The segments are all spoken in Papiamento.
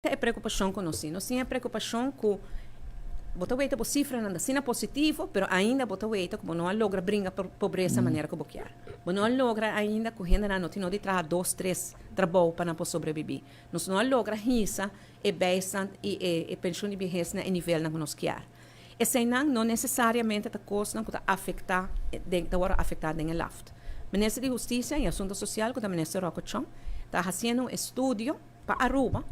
E preocupacion cu nos tin. Nos tin e preocupacion cu bo ta weta bo cifranan ta asina positivo, pero ainda bo ta weta cu bo no a logra bringa pobresa manera cu bo kier. Bo no a logra ainda cu hendenan no tin no di traha dos, tres trabou pa nan por sobrevivi. Nos no a logra hisa e bijstand y e pensioen di biehes na e nivelnan cu nos kier. Eseinan no necesariamente ta cosnan cu ta afecta den ta worde afecta den e LAFT. Minister di Husticia y Asunto Social cu ta Minister Rocco Tjon ta haciendo un estudio pa Aruba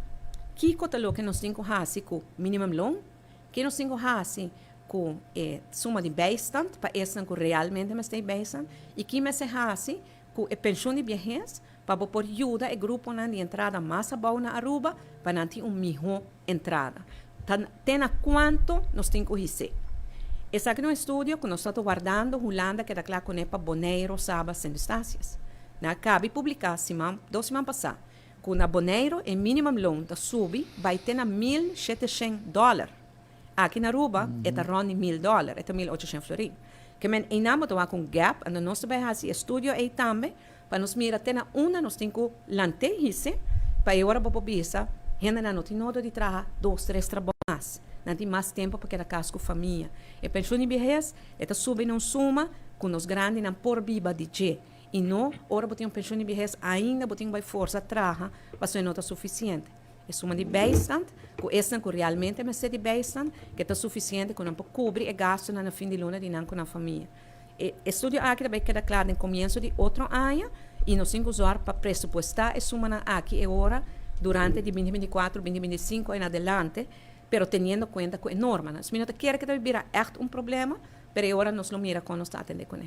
kiko ta loke nos tin ku hasi ku minimumloon, ke nos tin ku hasi ku e suma di bijstand pa esnan ku realmente mester e bijstand i ki mester hasi ku e penshun di biehes pa bo por yuda e gruponan di entrada mas abou na Aruba pa nan tin un mihó entrada. Ta te na kuantu nos tin ku his'é. Esaki ta un estudio ku nos ta wardando Hulanda keda kla kuné pa Boneiru, Saba, Sint Eustatius. Nan a kabi publiká siman dos siman pasá ku na Boneiru e minimumloon ta subi bai te na 1700 dòler. Aki na Aruba e ta rònt di 1000 dòler, e ta 1800 florin. Ke men einan bo ta wak un gap, anto nos ta bai hasi estudio ei tambe pa nos mira te na unda nos tin ku lant'é hise pa e ora bo por bisa hendenan no tin nodo di traha dos tres trabou mas, nan tin mas tempu pa keda kas ku famia. E penshun di biehes e ta subi na un suma ku nos grandinan por biba di dje. I no, ora bo tin un penshun di biehes ainda bo tin ku bai forsa traha pasobra e no ta sufisiente. E suma di bijstand, ku esnan ku realmente mester di bijstand, ke ta sufisiente ku nan por kubri e gastunan na fin di luna di nan ku nan famia. E estudio aki ta bai keda kla den komienso di otro aña i nos tin ku zòrg pa presupuestá e sumanan aki e ora durante di 2024, 2025 en adelante, pero teniendo kuenta ku e normanan. Mi no ta kere ku ta bai bira ègt un problema, pero e ora nos lo mira kon nos ta atendé kuné.